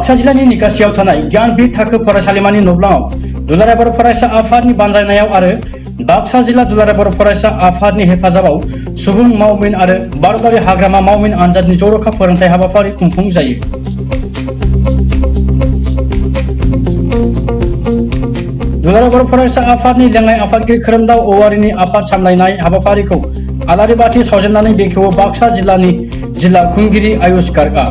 बाक्सा जिल्लानि निकासियाव थानाय ज्ञानपीठ थाखो फरायसालिमानि नब्लाङाव दुलाराय बर' फरायसा आफादनि बानजायनायाव आरो बाक्सा जिल्ला दुलाराय बर' फरायसा आफादनि हेफाजाबाव सुबुं मावमिन आरो भारतारि हाग्रामा मावमिन आनजादनि जर'खा फोरोंथाय हाबाफारि खुंफुंजायो। दुलाराय बर' फरायसा आफादनि लेङाइ आफादगिरि खोरोमदाव औवारिनि आफाद सामलायनाय हाबाफारिखौ आलारि बाथि सावजेननानै बेखेवो बाक्सा जिल्लानि जिल्ला खुंगिरि आयुष गार्गआ।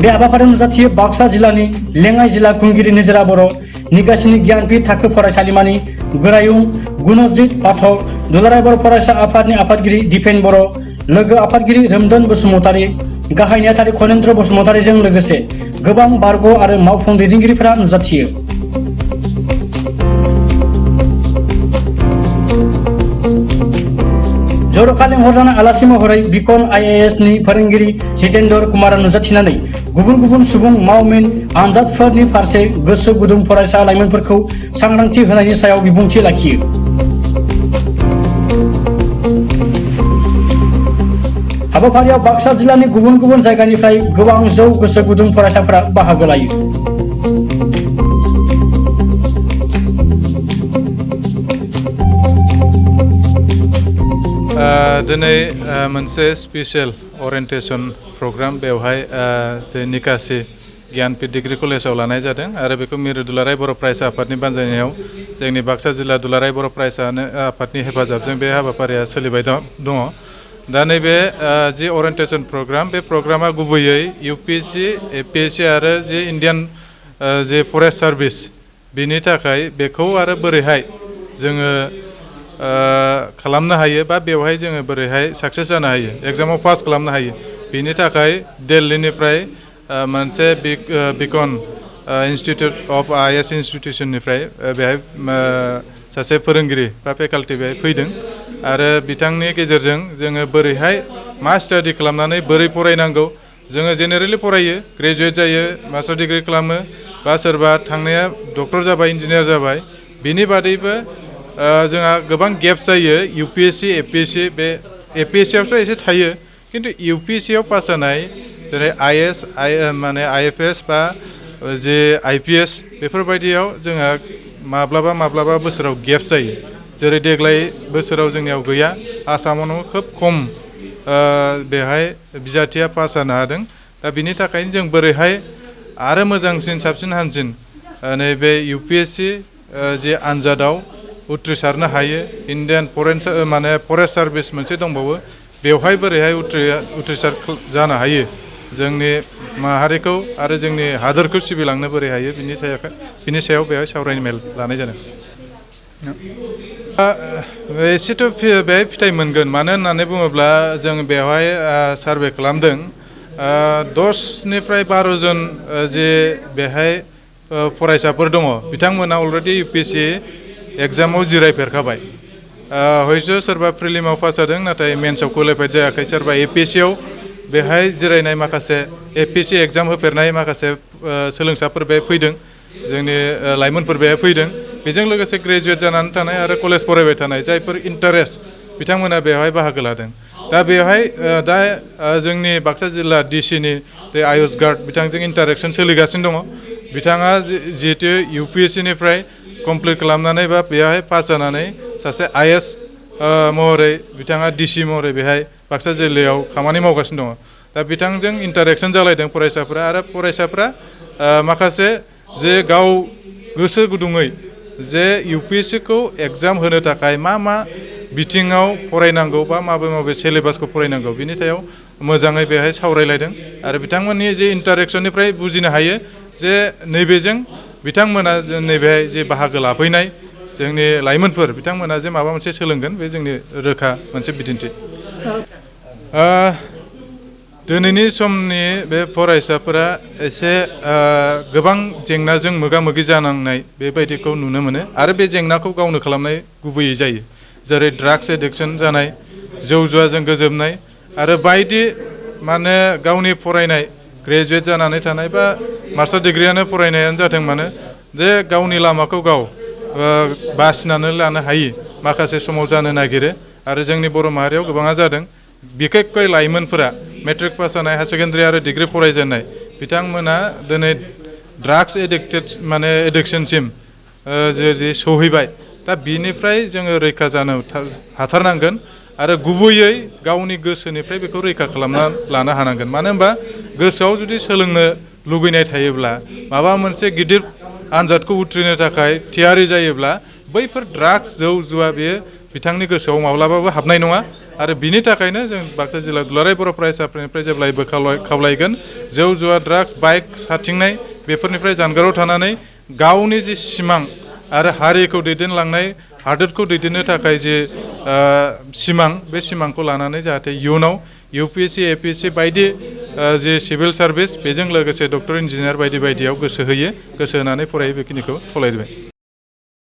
बे हाबाफारियाव नुजाथियो बाक्सा जिल्लानि लेङाइ जिल्ला खुंगिरि निजोरा बर', निकासिनि ज्ञानपीठ थाखो फरायसालिमानि गोरायुं गुणजित पाठक, दुलाराय बर' फरायसा आफादनि आफादगिरि दिपेन बर', लोगो आफादगिरि रोमदोन बसुमतारी, गाहाय नेहाथारि खनेन्द्र बसुमतारीजों लोगोसे गोबां बारग' आरो मावफुं दैदेनगिरिफोरा नुजाथियो। जर'खा लेंहरजानाय आलासि महरै बिकन IAS नि फोरोंगिरि जितेन्द्र कुमारा नुजाथिनानै गुबुन गुबुन सुबुं मावमिन आनजादफोरनि फारसे गोसो गुदुं फरायसा लाइमोनफोरखौ सांग्रांथि होनायनि सायाव बिबुंथि लाखियो। हाबाफारियाव बाक्सा जिल्लानि गुबुन गुबुन जायगानिफ्राय गोबां जौ गोसो गुदुं फरायसाफोरा बाहागो लायो। दिनै मोनसे स्पेशल ओरिएन्टेशन प्रग्राम बेवहाय निकासि ज्ञानपीठ डिग्री कलेजाव लानाय जादों आरो बेखौ मिरु दुलाराय बर' फरायसा आफादनि बानजायनायाव जोंनि बाक्सा जिल्ला दुलाराय बर' फरायसा आफादनि हेफाजाबजों बे हाबाफारिया सोलिबाय दङ। दा नैबे जि ओरिएन्टेशन प्रग्राम बे प्रग्रामा गुबैयै UPSC, APSC आरो जि इन्डियान जे फरेस्ट सार्भिस बिनि थाखाय बेखौ आरो बोरैहाय जोङो खालामनो हायो बा बेवहाय जोङो बोरैहाय साक्सेस जानो हायो, एग्जामाव पास खालामनो हायो, बिनि थाखाय दिल्लीनिफ्राय मोनसे बिकन इन्स्टिटिउट अफ IAS इन्स्टिटिउसननिफ्राय बेहाय सासे फोरोंगिरि बा फेकाल्टि बेहाय फैदों आरो बिथांनि गेजेरजों जोङो बोरैहाय मा स्टाडि खालामनानै बोरै फरायनांगौ, जोङो जेनेरेलि फरायो, ग्रेजुवेट जायो, मास्टार डिग्री खालामो बा सोरबा थांनाया डक्टर जाबाय, इन्जिनियार जाबाय, बिनि बादैबो जोंहा गोबां गेप जायो। UPSC, APSC बे APSC आवसो एसे थायो, खिन्थु UPSC आव पास जानाय जेरै IAS माने IFS बा जे IPS बेफोरबायदियाव जोंहा माब्लाबा बोसोराव गेप जायो। जेरै देग्लाय बोसोराव जोंनियाव गैया, आसामावनो खोब खम बेहाय बिजाथिया पास जानो हादों। दा बिनि थाखायनो जों बोरैहाय आरो मोजांसिन साबसिन हामसिन नैबे UPSC जे आनजादाव उथ्रिसारनो हायो, इन्डियान फरेस्ट सार्भिस मोनसे दंबावो, बेवहाय बोरैहाय उथ्रिसार जानो हायो, जोंनि माहारिखौ आरो जोंनि हादोरखौ सिबिलांनो बोरै हायो बिनि सायाव बेवहाय सावरायनो मेल लानाय जादों। एसेथ' बेहाय फिथाइ मोनगोन, मानो होननानै बुङोब्ला जों बेवहाय सार्भे खालामदों 10 निफ्राय 12 जन जे बेहाय फरायसाफोर दङ, बिथांमोना अलरेडि UPSC एग्जामाव जिरायफेरखाबाय। हयथ' सोरबा प्रिलिमाव पास जादों नाथाय मेन्सआव क्वालिफाइड जायाखै, सोरबा APSC आव बेहाय जिरायनाय माखासे APSC एग्जाम होफेरनाय माखासे सोलोंसाफोर बेहाय फैदों, जोंनि लाइमोनफोर बेहाय फैदों। बेजों लोगोसे ग्रेजुवेट जानानै थानाय आरो कलेज फरायबाय थानाय जायफोर इन्टारेस्ट बिथांमोना बेवहाय बाहागो लादों। दा बेवहाय दा जोंनि बाक्सा जिल्ला DC नि आयुष गार्ग बिथांजों इन्टारेक्सन सोलिगासिनो दङ। बिथाङा जिहेतु UPSC निफ्राय कमप्लिट खालामनानै बा बेहाय पास जानानै सासे IAS महरै बिथाङा DC महरै बेहाय बाक्सा जिल्लायाव खामानि मावगासिनो दङ। दा बिथांजों इन्टारेक्सन जालायदों फरायसाफोरा, आरो फरायसाफोरा माखासे जे गाव गोसो गुदुङै जे UPSC खौ एग्जाम होनो थाखाय मा बिथिङाव फरायनांगौ बा माबे सिलेबासखौ फरायनांगौ बिनि सायाव मोजाङै बेहाय सावरायलायदों। आरो बिथांमोननि जे इन्टारेक्सननिफ्राय बुजिनो हायो जे नैबेजों बिथांमोना नैबे जे बाहागो लाफैनाय जोंनि लाइमोनफोर बिथांमोना जे माबा मोनसे सोलोंगोन, बे जोंनि रोखा मोनसे बिदिन्थि। दिनैनि समनि बे फरायसाफोरा एसे गोबां जेंनाजों मोगा मोगि जानांनाय बेबायदिखौ नुनो मोनो, आरो बे जेंनाखौ गावनो खालामनाय गुबैयै जायो। जेरै ड्राग्स एडिक्शन जानाय, जौ जुवाजों गोजोबनाय, आरो बायदि माने गावनि फरायनाय ग्रेजुवेट जानानै थानाय बा मास्टार डिग्रीयानो फरायनायानो जाथों मानो, जे गावनि लामाखौ गाव बासिनानै लानो हायि माखासे समाव जानो नागिरो, आरो जोंनि बर' माहारियाव गोबाङा जादों। बिखेखय लाइमोनफोरा मेट्रिक पास जानाय हायार सेकेन्डारि आरो डिग्री फरायजेननाय बिथांमोना दिनै ड्राग्स एडिक्टेड माने एडिक्शनसिम जे सौहैबाय दा बिनिफ्राय जोङो रैखा जानो हाथारनांगोन आरो गुबैयै गावनि गोसोनिफ्राय बेखौ रैखा खालामना लानो हानांगोन मानो होनबा गोसोआव जुदि सोलोंनो लुगैनाय थायोब्ला माबा मोनसे गिदिर आनजादखौ उथ्रिनो थाखाय थियारि जायोब्ला बैफोर ड्राग्स जौ जुवा बेयो बिथांनि गोसोआव माब्लाबाबो हाबनाय नङा आरो बिनि थाखायनो जों बाक्सा जिल्ला दुलाराय बर' फरायसाफोरनिफ्राय जेब्लायबो खावलायगोन जौ जुवा ड्राग्स बाइक साथिंनाय बेफोरनिफ्राय जानगाराव थानानै गावनि जि सिमां आरो हारिखौ दैदेनलांनाय हादोरखौ दैदेननो थाखाय जे सिमां बे सिमांखौ लानानै जाहाथे इयुनाव UPSC APSC बायदि जे सिभिल सार्भिस बेजों लोगोसे डक्टर इन्जिनियार बायदि बायदियाव गोसो होयो गोसो होनानै फरायो बेखिनिखौ खावलायबाय